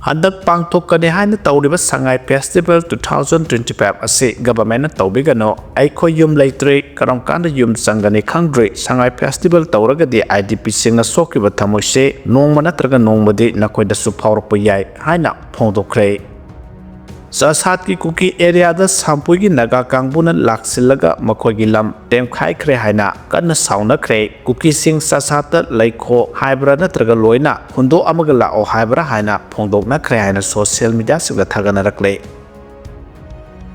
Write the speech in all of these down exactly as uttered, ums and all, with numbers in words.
ꯍꯟꯗꯛ ꯄꯥꯡꯊꯣꯛꯀꯅꯤ ꯍꯥꯏꯅ ꯇꯧꯔꯤꯕ Sangai festival two thousand twenty five ꯑꯁꯤ ꯒꯚꯔꯟꯃꯦꯟꯠꯅ ꯇꯧꯕꯤꯒꯅꯨ, ꯑꯩꯈꯣꯏ ꯌꯨꯝ ꯂꯩꯇ꯭ꯔꯤ, ꯀꯔꯝ ꯀꯥꯟꯗ ꯌꯨꯝ ꯆꯪꯒꯅꯤ ꯈꯪꯗ꯭ꯔꯤ, ꯁꯉꯥꯏ ꯐꯦꯁꯇꯤꯚꯦꯜ ꯇꯧꯔꯒꯗꯤ ꯑꯥꯏ ꯗꯤ ꯄꯤꯁꯤꯡꯅ ꯁꯣꯛꯈꯤꯕ ꯊꯃꯣꯏꯁꯦ ꯅꯣꯡꯃ ꯅꯠꯇ꯭ꯔꯒ ꯅꯣꯡꯃꯗꯤ ꯅꯈꯣꯏꯗꯁꯨ ꯐꯥꯎꯔꯛꯄ ꯌꯥꯏ ꯍꯥꯏꯅ ꯐꯣꯡꯗꯣꯛꯈ꯭ꯔꯦ꯫ ꯆꯥꯁꯥꯠꯀꯤ ꯀꯨꯀꯤ ꯑꯦꯔꯤꯌꯥꯗ ꯁꯥꯝꯄꯨꯏꯒꯤ ꯅꯥꯒꯥ ꯀꯥꯡꯕꯨꯅ ꯂꯥꯛꯁꯤꯜꯂꯒ ꯃꯈꯣꯏꯒꯤ ꯂꯝ ꯇꯦꯝꯈꯥꯏꯈ꯭ꯔꯦ ꯍꯥꯏꯅ ꯀꯟꯅ ꯁꯥꯎꯅꯈ꯭ꯔꯦ꯫ ꯀꯨꯀꯤꯁꯤꯡ ꯆꯥꯁꯥꯠꯇ ꯂꯩꯈꯣ ꯍꯥꯏꯕ꯭ꯔꯥ ꯅꯠꯇ꯭ꯔꯒ ꯂꯣꯏꯅ ꯍꯨꯟꯗꯣꯛꯑꯝꯃꯒ ꯂꯥꯛꯑꯣ ꯍꯥꯏꯕ꯭ꯔꯥ ꯍꯥꯏꯅ ꯐꯣꯡꯗꯣꯛꯅꯈ꯭ꯔꯦ ꯍꯥꯏꯅ ꯁꯣꯁꯤꯌꯦꯜ ꯃꯤꯗꯤꯌꯥꯁꯤꯡꯗ ꯊꯥꯒꯠꯅꯔꯛꯂꯦ꯫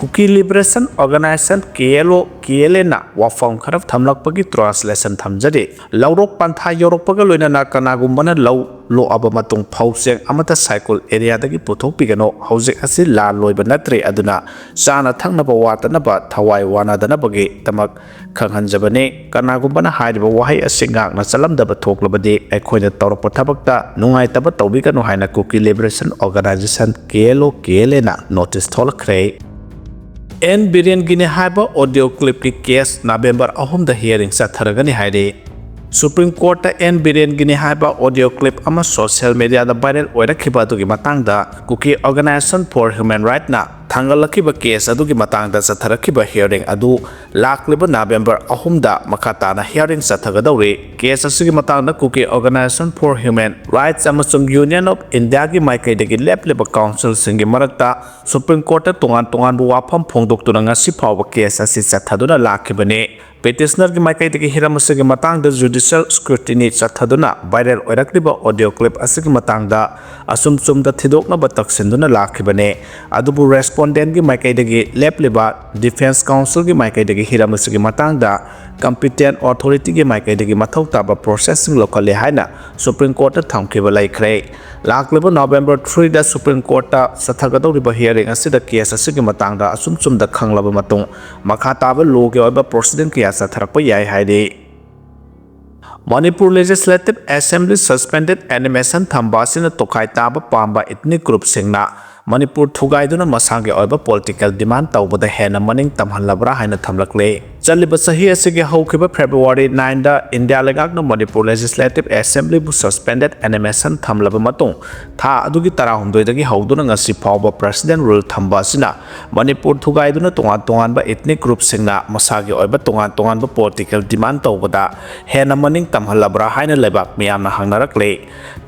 ꯀꯨꯀꯤ ꯂꯤꯕꯔꯦꯁꯟ ꯑꯣꯔꯒꯅꯥꯏꯖꯦꯁꯟ, ꯀꯦ ꯑꯦꯜ ꯑꯣ, ꯀꯦ ꯑꯦꯜ ꯑꯦꯅ ꯋꯥꯐꯝ ꯈꯔ ꯊꯝꯂꯛꯄꯒꯤ ꯇ꯭ꯔꯥꯟꯁꯂꯦꯁꯟ ꯊꯝꯖꯔꯤ꯫ ꯂꯧꯔꯣꯛ ꯄꯟꯊꯥ ꯌꯧꯔꯛꯄꯒ ꯂꯣꯏꯅꯅ ꯀꯅꯥꯒꯨꯝꯕꯅ ꯂꯧ ꯂꯣꯛꯑꯕ ꯃꯇꯨꯡ ꯐꯧ ꯆꯦꯡ ꯑꯃꯠꯇ ꯁꯥꯏꯀꯨꯜ ꯑꯦꯔꯤꯌꯥꯗꯒꯤ ꯄꯨꯊꯣꯛꯄꯤꯒꯅꯨ꯫ ꯍꯧꯖꯤꯛ ꯑꯁꯤ ꯂꯥꯟ ꯂꯣꯏꯕ ꯅꯠꯇ꯭ꯔꯤ, ꯑꯗꯨꯅ ꯆꯥꯅ ꯊꯛꯅꯕ ꯋꯥꯠꯇꯅꯕ ꯊꯋꯥꯏ ꯋꯥꯅꯗꯅꯕꯒꯤꯗꯃꯛ ꯈꯪꯍꯟꯖꯕꯅꯤ꯫ ꯀꯅꯥꯒꯨꯝꯕꯅ ꯍꯥꯏꯔꯤꯕ ꯋꯥꯍꯩ ꯑꯁꯤ ꯉꯥꯛꯅ ꯆꯠꯂꯝꯗꯕ ꯊꯣꯛꯂꯕꯗꯤ ꯑꯩꯈꯣꯏꯅ ꯇꯧꯔꯛꯄ ꯊꯕꯛꯇ ꯅꯨꯡꯉꯥꯏꯇꯕ ꯇꯧꯕꯤꯒꯅꯨ ꯍꯥꯏꯅ ꯀꯨꯀꯤ ꯂꯤꯕꯔꯦꯁꯟ ꯑꯣꯔꯒꯅꯥꯏꯖꯦꯁꯟ, ꯀꯦ ꯑꯦꯜ ꯑꯣ, ꯀꯦ ꯑꯦꯜ ꯑꯦꯅ ꯅꯣꯇꯤꯁ ꯊꯣꯛꯂꯛꯈ꯭ꯔꯦ꯫ ꯑꯦꯟ ꯕꯤꯔꯦꯟꯒꯤꯅꯤ ꯍꯥꯏꯕ ꯑꯣꯗꯤꯑꯣ ꯀ꯭ꯂꯤꯞꯀꯤ ꯀꯦꯁ ꯅꯕꯦꯝꯕꯔ ꯑꯍꯨꯝꯗ ꯍꯤꯌꯥꯔꯤꯡ ꯆꯠꯊꯔꯒꯅꯤ ꯍꯥꯏꯔꯤ꯫ ꯁꯨꯄ꯭ꯔꯤꯝ ꯀꯣꯔꯠꯇ ꯑꯦꯟ ꯕꯤꯔꯦꯟꯒꯤꯅꯤ ꯍꯥꯏꯕ ꯑꯣꯗꯤꯑꯣ ꯀ꯭ꯂꯤꯞ ꯑꯃ ꯁꯣꯁꯤꯌꯦꯜ ꯃꯤꯗꯤꯌꯥꯗ ꯚꯥꯏꯔꯦꯜ ꯑꯣꯏꯔꯛꯈꯤꯕ ꯑꯗꯨꯒꯤ ꯃꯇꯥꯡꯗ ꯀꯨꯀꯤ ꯑꯣꯔꯒꯅꯥꯏꯖꯦꯁꯟ ꯐꯣꯔ ꯍ꯭ꯌꯨꯃꯦꯟ ꯔꯥꯏꯠꯅ ꯊꯥꯡꯒꯠꯂꯛꯈꯤꯕ ꯀꯦꯁ ꯑꯗꯨꯒꯤ ꯃꯇꯥꯡꯗ ꯆꯠꯊꯔꯛꯈꯤꯕ ꯍꯤꯌꯥꯔꯤꯡ ꯑꯗꯨ ꯂꯥꯛꯂꯤꯕ ꯅꯕꯦꯝꯕꯔ ꯑꯍꯨꯝꯗ ꯃꯈꯥ ꯇꯥꯅ ꯍꯤꯌꯥꯔꯤꯡ ꯆꯠꯊꯒꯗꯧꯔꯤ꯫ ꯀꯦꯁ ꯑꯁꯤꯒꯤ ꯃꯇꯥꯡꯗ ꯀꯨꯀꯤ ꯑꯣꯔꯒꯅꯥꯏꯖꯦꯁꯟ ꯐꯣꯔ ꯍ꯭ꯌꯨꯃꯦꯟ ꯔꯥꯏꯠꯁ ꯑꯃꯁꯨꯡ ꯌꯨꯅꯤꯌꯟ ꯑꯣꯐ ꯏꯟꯗꯤꯌꯥꯒꯤ ꯃꯥꯏꯀꯩꯗꯒꯤ ꯂꯦꯞꯂꯤꯕ ꯀꯥꯎꯟꯁꯤꯜꯁꯤꯡꯒꯤ ꯃꯔꯛꯇ ꯁꯨꯄ꯭ꯔꯤꯝ ꯀꯣꯔꯠꯇ ꯇꯣꯉꯥꯟ ꯇꯣꯉꯥꯟꯕ ꯋꯥꯐꯝ ꯐꯣꯡꯗꯣꯛꯇꯨꯅ ꯉꯁꯤ ꯐꯥꯎꯕ ꯀꯦꯁ ꯑꯁꯤ ꯆꯠꯊꯗꯨꯅ ꯂꯥꯛꯈꯤꯕꯅꯤ꯫ ꯄꯦꯇꯤꯁꯅꯔꯒꯤ ꯃꯥꯏꯀꯩꯗꯒꯤ ꯍꯤꯔꯝ ꯑꯁꯤꯒꯤ ꯃꯇꯥꯡꯗ ꯖꯨꯗꯤꯁꯤꯌꯦꯜ ꯁ꯭ꯀ꯭ꯔꯨꯇꯤꯅꯤ ꯆꯠꯊꯗꯨꯅ ꯚꯥꯏꯔꯦꯜ ꯑꯣꯏꯔꯛꯂꯤꯕ ꯑꯣꯗꯤꯑꯣ ꯀ꯭ꯂꯤꯞ ꯑꯁꯤꯒꯤ ꯃꯇꯥꯡꯗ ꯑꯆꯨꯝ ꯆꯨꯝꯗ ꯊꯤꯗꯣꯛꯅꯕ ꯇꯛꯁꯤꯟꯗꯨꯅ ꯂꯥꯛꯈꯤꯕꯅꯤ꯫ ꯑꯗꯨꯕꯨ ꯔꯦꯁꯄꯣꯟꯗꯦꯟꯒꯤ ꯃꯥꯏꯀꯩꯗꯒꯤ ꯂꯦꯞꯂꯤꯕ ꯗꯤꯐꯦꯟꯁ ꯀꯥꯎꯟꯁꯤꯜꯒꯤ ꯃꯥꯏꯀꯩꯗꯒꯤ ꯍꯤꯔꯝ ꯑꯁꯤꯒꯤ ꯃꯇꯥꯡꯗ ꯀꯝꯄꯤꯇꯦꯟ ꯑꯣꯊꯣꯔꯤꯇꯤꯒꯤ ꯃꯥꯏꯀꯩꯗꯒꯤ ꯃꯊꯧ ꯇꯥꯕ ꯄ꯭ꯔꯣꯁꯦꯁꯁꯤꯡ ꯂꯧꯈꯠꯂꯦ ꯍꯥꯏꯅ ꯁꯨꯄ꯭ꯔꯤꯝ ꯀꯣꯔꯠꯇ ꯊꯝꯈꯤꯕ ꯂꯩꯈ꯭ꯔꯦ꯫ ꯂꯥꯛꯂꯤꯕ ꯅꯕꯦꯝꯕꯔ ꯊ꯭ꯔꯤꯗ ꯁꯨꯄ꯭ꯔꯤꯝ ꯀꯣꯔꯠꯇ ꯆꯠꯊꯒꯗꯧꯔꯤꯕ ꯍꯤꯌꯥꯔꯤꯡ ꯑꯁꯤꯗ ꯀꯦꯁ ꯑꯁꯤꯒꯤ ꯃꯇꯥꯡꯗ ꯑꯆꯨꯝ ꯆꯨꯝꯗ ꯈꯪꯂꯕ ꯃꯇꯨꯡ ꯃꯈꯥ ꯇꯥꯕ ꯂꯣꯒꯤ ꯑꯣꯏꯕ ꯄ꯭ꯔꯣꯁꯤꯗꯤꯡ ꯀꯌꯥ ꯆꯠꯊꯔꯛꯄ ꯌꯥꯏ ꯍꯥꯏꯔꯤ꯫ ꯃꯅꯤꯄꯨꯔ ꯂꯦꯖꯤꯁꯂꯦꯇꯤꯚ ꯑꯦꯁꯦꯝꯕ꯭ꯂꯤ ꯁꯁꯄꯦꯟꯗꯦꯗ ꯑꯦꯅꯤꯃꯦꯁꯟ ꯊꯝꯕ ꯑꯁꯤꯅ ꯇꯣꯈꯥꯏ ꯇꯥꯕ ꯄꯥꯝꯕ ꯏꯊꯅꯤꯛ ꯒ꯭ꯔꯨꯞꯁꯤꯡꯅ ꯃꯅꯤꯄꯨꯔ ꯊꯨꯒꯥꯏꯗꯨꯅ ꯃꯁꯥꯒꯤ ꯑꯣꯏꯕ ꯄꯣꯂꯤꯇꯤꯀꯦꯜ ꯗꯤꯃꯥꯟ ꯇꯧꯕꯗ ꯍꯦꯟꯅ ꯃꯅꯤꯡ ꯇꯝꯍꯜꯂꯕ꯭ꯔꯥ ꯍꯥꯏꯅ ꯊꯝꯂꯛꯂꯦ꯫ ꯆꯠꯂꯤꯕ ꯆꯍꯤ ꯑꯁꯤꯒꯤ ꯍꯧꯈꯤꯕ February ninth ꯗ ꯏꯟꯗꯤꯌꯥ ꯂꯩꯉꯥꯛꯅ ꯃꯅꯤꯄꯨꯔ Legislative Assembly ꯕꯨ suspended animation ꯊꯝꯂꯕ ꯃꯇꯨꯡ, ꯊꯥ ꯑꯗꯨꯒꯤ ꯇꯔꯥꯍꯨꯝꯗꯣꯏꯗꯒꯤ ꯍꯧꯗꯨꯅ ꯉꯁꯤ ꯐꯥꯎꯕ President Rule ꯊꯝꯕ ꯑꯁꯤꯅ ꯃꯅꯤꯄꯨꯔ ꯊꯨꯒꯥꯏꯗꯨꯅ ꯇꯣꯉꯥꯟ ꯇꯣꯉꯥꯟꯕ ethnic group ꯁꯤꯡꯅ ꯃꯁꯥꯒꯤ ꯑꯣꯏꯕ ꯇꯣꯉꯥꯟ ꯇꯣꯉꯥꯟꯕ political demand ꯇꯧꯕꯗ ꯍꯦꯟꯅ ꯃꯅꯤꯡ ꯇꯝꯍꯜꯂꯕ꯭ꯔꯥ ꯍꯥꯏꯅ ꯂꯩꯕꯥꯛ ꯃꯤꯌꯥꯝꯅ ꯍꯪꯅꯔꯛꯂꯤ꯫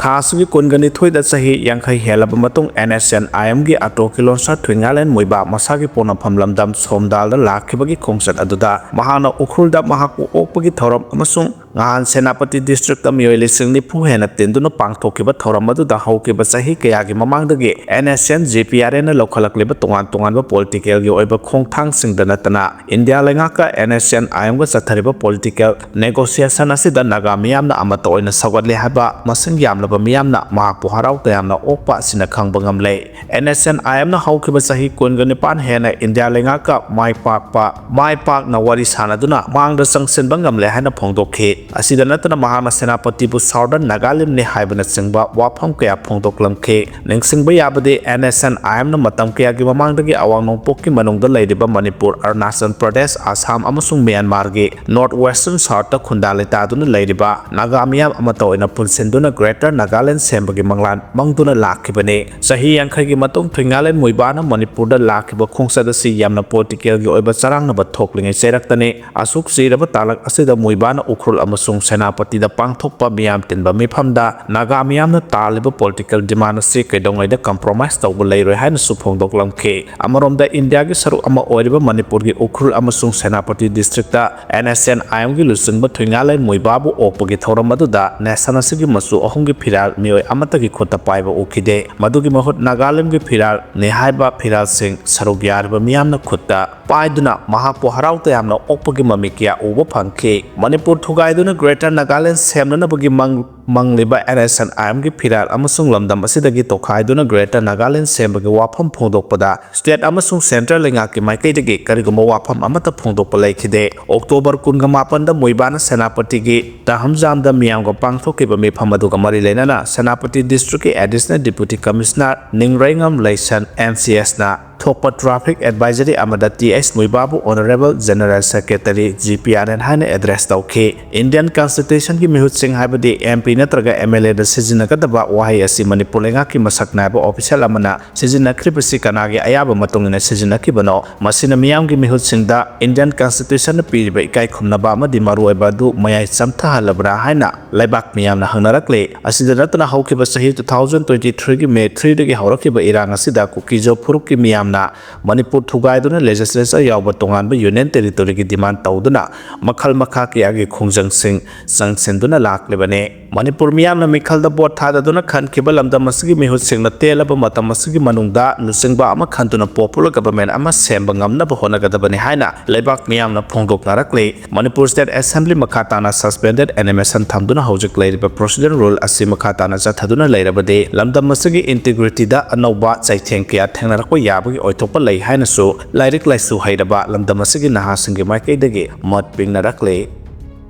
ꯊꯥ ꯑꯁꯤꯒꯤ ꯀꯨꯟꯒ ꯅꯤꯊꯣꯏꯗ ꯆꯍꯤ ꯌꯥꯡꯈꯩ ꯍꯦꯜꯂꯕ ꯃꯇꯨꯡ, NSCN-IM ꯒꯤ ꯑꯇꯣ ꯀꯤꯂꯣꯟꯁꯥ ꯊꯨꯏꯉꯥꯂꯦꯟ ꯃꯨꯏꯕꯥ ꯃꯁꯥꯒꯤ ꯄꯣꯛꯅꯐꯝ ꯂꯝꯗꯝ ꯁꯣꯝꯗꯥꯜꯗ ꯂꯥꯛꯈꯤꯕꯒꯤ ꯈꯣꯡꯆꯠ ꯑꯗꯨꯗ ꯃꯍꯥꯛꯅ ꯎꯈ꯭ꯔꯨꯜꯗ ꯃꯍꯥꯛꯄꯨ ꯑꯣꯛꯄꯒꯤ ꯊꯧꯔꯝ ꯑꯃꯁꯨꯡ ꯉꯍꯥꯟ ꯁꯦꯅꯥꯄꯇꯤ district ꯇ ꯃꯤꯑꯣꯏ ꯂꯤꯁꯤꯡ ꯅꯤꯐꯨ ꯍꯦꯟꯅ ꯇꯤꯟꯗꯨꯅ ꯄꯥꯡꯊꯣꯛꯈꯤꯕ ꯊꯧꯔꯝ ꯑꯗꯨꯗ ꯍꯧꯈꯤꯕ ꯆꯍꯤ ꯀꯌꯥꯒꯤ ꯃꯃꯥꯡꯗꯒꯤ NSCN GPRN ꯅ ꯂꯧꯈꯠꯂꯛꯂꯤꯕ ꯇꯣꯉꯥꯟ ꯇꯣꯉꯥꯟꯕ political ꯒꯤ ꯑꯣꯏꯕ ꯈꯣꯡꯊꯥꯡꯁꯤꯡꯗ ꯅꯠꯇꯅ, ꯏꯟꯗꯤꯌꯥ ꯂꯩꯉꯥꯛꯀ NSCN-IM ꯒ ꯆꯠꯊꯔꯤꯕ political negotiation ꯑꯁꯤꯗ ꯅꯥꯒꯥ ꯃꯤꯌꯥꯝꯅ ꯑꯃꯠꯇ ꯑꯣꯏꯅ ꯁꯧꯒꯠꯂꯦ ꯍꯥꯏꯕ ꯃꯁꯤꯡ ꯌꯥꯝꯂꯕ ꯃꯤꯌꯥꯝꯅ ꯃꯍꯥꯛꯄꯨ ꯍꯔꯥꯎ ꯇꯌꯥꯝꯅ ꯑꯣꯛꯄ ꯑꯁꯤꯅ ꯈꯪꯕ ꯉꯝꯂꯦ꯫ NSCN-IM ꯅ ꯍꯧꯈꯤꯕ ꯆꯍꯤ ꯀꯨꯟꯒ ꯅꯤꯄꯥꯟ ꯍꯦꯟꯅ ꯏꯟꯗꯤꯌꯥ ꯂꯩꯉꯥꯛꯀ ꯃꯥꯏ ꯄꯥꯛꯄ, ꯃꯥꯏ ꯄꯥꯛꯅ ꯋꯥꯔꯤ ꯁꯥꯟꯅꯗꯨꯅ ꯃꯥꯡꯗ ꯆꯪꯁꯤꯟꯕ ꯉꯝꯂꯦ ꯍꯥꯏꯅ ꯐꯣꯡꯗꯣꯛꯈꯤ꯫ ꯑꯁꯤꯗ ꯅꯠꯇꯅ ꯃꯍꯥꯛꯅ ꯁꯦꯅꯥꯄꯇꯤꯕꯨ Southern Nagaland ꯅꯤ ꯍꯥꯏꯕꯅꯆꯤꯡꯕ ꯋꯥꯐꯝ ꯀꯌꯥ ꯐꯣꯡꯗꯣꯛꯂꯝꯈꯤ꯫ ꯅꯤꯡꯁꯤꯡꯕ ꯌꯥꯕꯗꯤ, NSCN-IM ꯅ ꯃꯇꯝ ꯀꯌꯥꯒꯤ ꯃꯃꯥꯡꯗꯒꯤ ꯑꯋꯥꯡ ꯅꯣꯡꯄꯣꯛꯀꯤ ꯃꯅꯨꯡꯗ ꯂꯩꯔꯤꯕ ꯃꯅꯤꯄꯨꯔ, ꯑꯔꯨꯅꯥꯆꯜ ꯄ꯭ꯔꯗꯦꯁ, ꯑꯁꯥꯝ ꯑꯃꯁꯨꯡ ꯃ꯭ꯌꯥꯟꯃꯥꯔꯒꯤ North Western South ꯇ ꯈꯨꯟꯗꯥ ꯂꯩꯇꯥꯗꯨꯅ ꯂꯩꯔꯤꯕ ꯅꯥꯒꯥ ꯃꯤꯌꯥꯝ ꯑꯃꯠꯇ ꯑꯣꯏꯅ ꯄꯨꯟꯁꯤꯟꯗꯨꯅ Greater Nagaland ꯁꯦꯝꯕꯒꯤ ꯃꯪꯂꯥꯟ ꯃꯪꯗꯨꯅ ꯂꯥꯛꯈꯤꯕꯅꯤ꯫ ꯆꯍꯤ ꯌꯥꯡꯈꯩꯒꯤ ꯃꯇꯨꯡ ꯊꯨꯏꯉꯥꯂꯦꯟ ꯃꯨꯏꯕꯥꯅ ꯃꯅꯤꯄꯨꯔꯗ ꯂꯥꯛꯈꯤꯕ ꯈꯣꯡꯆꯠ ꯑꯁꯤ ꯌꯥꯝꯅ political ꯒꯤ ꯑꯣꯏꯕ ꯆꯔꯥꯡꯅꯕ ꯊꯣꯛꯂꯤꯉꯩ ꯆꯩꯔꯛꯇꯅꯤ꯫ ꯑꯁꯨꯛ ꯆꯤꯔꯕ ꯇꯥꯂꯛ ꯑꯁꯤꯗ ꯃꯨꯏꯕꯥꯅ ꯎꯈ꯭ꯔꯨꯜ ꯑꯃꯁꯨꯡ ꯁꯦꯅꯥꯄꯇꯤꯗ ꯄꯥꯡꯊꯣꯛꯄ ꯃꯤꯌꯥꯝ ꯇꯤꯟꯕ ꯃꯤꯐꯝꯗ ꯅꯥꯒꯥ ꯃꯤꯌꯥꯝꯅ ꯇꯥꯜꯂꯤꯕ political demand ꯑꯁꯤ ꯀꯩꯗꯧꯉꯩꯗ compromise ꯇꯧꯕ ꯂꯩꯔꯣꯏ ꯍꯥꯏꯅꯁꯨ ꯐꯣꯡꯗꯣꯛꯂꯝꯈꯤ꯫ ꯑꯃꯔꯣꯝꯗ, ꯏꯟꯗꯤꯌꯥꯒꯤ ꯁꯔꯨꯛ ꯑꯃ ꯑꯣꯏꯔꯤꯕ ꯃꯅꯤꯄꯨꯔꯒꯤ ꯎꯈ꯭ꯔꯨꯜ ꯑꯃꯁꯨꯡ ꯁꯦꯅꯥꯄꯇꯤ district ꯇ NSCN-IM ꯒꯤ ꯂꯨꯆꯤꯡꯕ ꯊꯨꯏꯉꯥꯂꯦꯟ ꯃꯨꯏꯕꯥꯕꯨ ꯑꯣꯛꯄꯒꯤ ꯊꯧꯔꯝ ꯑꯗꯨꯗ nation ꯑꯁꯤꯒꯤ ꯃꯆꯨ ꯑꯍꯨꯝꯒꯤ ꯐꯤꯔꯥꯜ ꯃꯤꯑꯣꯏ ꯑꯃꯠꯇꯒꯤ ꯈꯨꯠꯇ ꯄꯥꯏꯕ ꯎꯈꯤꯗꯦ꯫ ꯃꯗꯨꯒꯤ ꯃꯍꯨꯠ ꯅꯥꯒꯥꯂꯦꯟꯒꯤ ꯐꯤꯔꯥꯜꯅꯤ ꯍꯥꯏꯕ ꯐꯤꯔꯥꯜꯁꯤꯡ ꯁꯔꯨꯛ ꯌꯥꯔꯤꯕ ꯃꯤꯌꯥꯝꯅ ꯈꯨꯠꯇ ꯄꯥꯏꯗꯨꯅ ꯃꯍꯥꯛꯄꯨ ꯍꯔꯥꯎ ꯇꯌꯥꯝꯅ ꯑꯣꯛꯄꯒꯤ ꯃꯃꯤ ꯀꯌꯥ ꯎꯕ ꯐꯪꯈꯤ꯫ ꯃꯅꯤꯄꯨꯔ ꯊꯨꯒꯥꯏꯗꯨꯅ Greater Nagaland ꯁꯦꯝꯅꯅꯕꯒꯤ ꯃꯪ ꯃꯪꯂꯤꯕ ꯑꯦꯟ ꯑꯦꯁ ꯑꯦꯟ ꯑꯥꯏ ꯑꯦꯝꯒꯤ ꯐꯤꯔꯥꯜ ꯑꯃꯁꯨꯡ ꯂꯝꯗꯝ ꯑꯁꯤꯗꯒꯤ ꯇꯣꯈꯥꯏꯗꯨꯅ Greater Nagaland ꯁꯦꯝꯕꯒꯤ ꯋꯥꯐꯝ ꯐꯣꯡꯗꯣꯛꯄꯗ state ꯑꯃꯁꯨꯡ central ꯂꯩꯉꯥꯛꯀꯤ ꯃꯥꯏꯀꯩꯗꯒꯤ ꯀꯔꯤꯒꯨꯝꯕ ꯋꯥꯐꯝ ꯑꯃꯠꯇ ꯐꯣꯡꯗꯣꯛꯄ ꯂꯩꯈꯤꯗꯦ꯫ October ꯀꯨꯟꯒ ꯃꯥꯄꯟꯗ ꯃꯨꯏꯕꯥꯅ ꯁꯦꯅꯥꯄꯇꯤꯒꯤ ꯇꯍꯝꯖꯥꯝꯗ ꯃꯤꯌꯥꯝꯒ ꯄꯥꯡꯊꯣꯛꯈꯤꯕ ꯃꯤꯐꯝ ꯑꯗꯨꯒ ꯃꯔꯤ ꯂꯩꯅꯅ ꯁꯦꯅꯥꯄꯇꯤ district ꯀꯤ Additional Deputy Commissioner ꯅꯤꯡꯔꯩꯉꯝ ꯂꯩꯁꯟ, M C S ꯅ ꯊꯣꯛꯄ traffic advisory ꯑꯃꯗ ꯇꯤ ꯑꯩꯆ ꯃꯨꯏꯕꯥꯕꯨ Honourable General Secretary G P R N ꯍꯥꯏꯅ address ꯇꯧꯈꯤ꯫ Indian Constitution ꯒꯤ ꯃꯤꯍꯨꯠꯁꯤꯡ, ꯍꯥꯏꯕꯗꯤ M P ꯅꯠꯇ꯭ꯔꯒ M L A ꯗ ꯁꯤꯖꯤꯟꯅꯒꯗꯕ ꯋꯥꯍꯩ ꯑꯁꯤ ꯃꯅꯤꯄꯨꯔ ꯂꯩꯉꯥꯛꯀꯤ ꯃꯁꯛ ꯅꯥꯏꯕ official ꯑꯃꯅ ꯁꯤꯖꯤꯟꯅꯈ꯭ꯔꯤꯕꯁꯤ ꯀꯅꯥꯒꯤ ꯑꯌꯥꯕ ꯃꯇꯨꯡ ꯏꯟꯅ ꯁꯤꯖꯤꯟꯅꯈꯤꯕꯅꯣ? ꯃꯁꯤꯅ ꯃꯤꯌꯥꯝꯒꯤ ꯃꯤꯍꯨꯠꯁꯤꯡꯗ Indian Constitution ꯅ ꯄꯤꯔꯤꯕ ꯏꯀꯥꯏ ꯈꯨꯝꯅꯕ ꯑꯃꯗꯤ ꯃꯔꯨꯑꯣꯏꯕ ꯑꯗꯨ ꯃꯌꯥꯏ ꯆꯝꯊꯍꯜꯂꯕ꯭ꯔꯥ ꯍꯥꯏꯅ ꯂꯩꯕꯥꯛ ꯃꯤꯌꯥꯝꯅ ꯍꯪꯅꯔꯛꯂꯤ꯫ ꯑꯁꯤꯗ ꯅꯠꯇꯅ, ꯍꯧꯈꯤꯕ ꯆꯍꯤ two thousand twenty three ꯒꯤ May three ꯗꯒꯤ ꯍꯧꯔꯛꯈꯤꯕ ꯏꯔꯥꯡ ꯑꯁꯤꯗ ꯀꯨꯀꯤꯖꯣ ꯐꯨꯔꯨꯞꯀꯤ ꯃꯤꯌꯥꯝꯅ ꯃꯅꯤꯄꯨꯔ ꯊꯨꯒꯥꯏꯗꯨꯅ legislature ꯌꯥꯎꯕ ꯇꯣꯉꯥꯟꯕ union territory ꯒꯤ demand ꯇꯧꯗꯨꯅ ꯃꯈꯜ ꯃꯈꯥ ꯀꯌꯥꯒꯤ ꯈꯣꯡꯖꯪꯁꯤꯡ ꯆꯪꯁꯤꯟꯗꯨꯅ ꯂꯥꯛꯂꯤꯕꯅꯤ꯫ ꯃꯅꯤꯄꯨꯔ ꯃꯤꯌꯥꯝꯅ ꯃꯤꯈꯜꯗ vote ꯊꯥꯗꯗꯨꯅ ꯈꯟꯈꯤꯕ ꯂꯝꯗꯝ ꯑꯁꯤꯒꯤ ꯃꯤꯍꯨꯠꯁꯤꯡꯅ ꯇꯦꯜꯂꯕ ꯃꯇꯝ ꯑꯁꯤꯒꯤ ꯃꯅꯨꯡꯗ ꯂꯨꯆꯤꯡꯕ ꯑꯃ ꯈꯟꯗꯨꯅ popular government ꯑꯃ ꯁꯦꯝꯕ ꯉꯝꯅꯕ ꯍꯣꯠꯅꯒꯗꯕꯅꯤ ꯍꯥꯏꯅ ꯂꯩꯕꯥꯛ ꯃꯤꯌꯥꯝꯅ ꯐꯣꯡꯗꯣꯛꯅꯔꯛꯂꯤ꯫ ꯃꯅꯤꯄꯨꯔ State Assembly ꯃꯈꯥ ꯇꯥꯅ suspended animation ꯊꯝꯗꯨꯅ ꯍꯧꯖꯤꯛ ꯂꯩꯔꯤꯕ procedural rule ꯑꯁꯤ ꯃꯈꯥ ꯇꯥꯅ ꯆꯠꯊꯗꯨꯅ ꯂꯩꯔꯕꯗꯤ ꯂꯝꯗꯝ ꯑꯁꯤꯒꯤ integrity ꯗ ꯑꯅꯧꯕ ꯆꯩꯊꯦꯡ ꯀꯌꯥ ꯊꯦꯡꯅꯔꯛꯄ ꯌꯥꯕꯒꯤ ꯑꯣꯏꯊꯣꯛꯄ ꯂꯩ ꯍꯥꯏꯅꯁꯨ ꯂꯥꯏꯔꯤꯛ ꯂꯥꯏꯁꯨ ꯍꯩꯔꯕ ꯂꯝꯗꯝ ꯑꯁꯤꯒꯤ ꯅꯍꯥꯁꯤꯡꯒꯤ ꯃꯥꯏꯀꯩꯗꯒꯤ ꯃꯣꯠ ꯄꯤꯅꯔꯛꯂꯤ꯫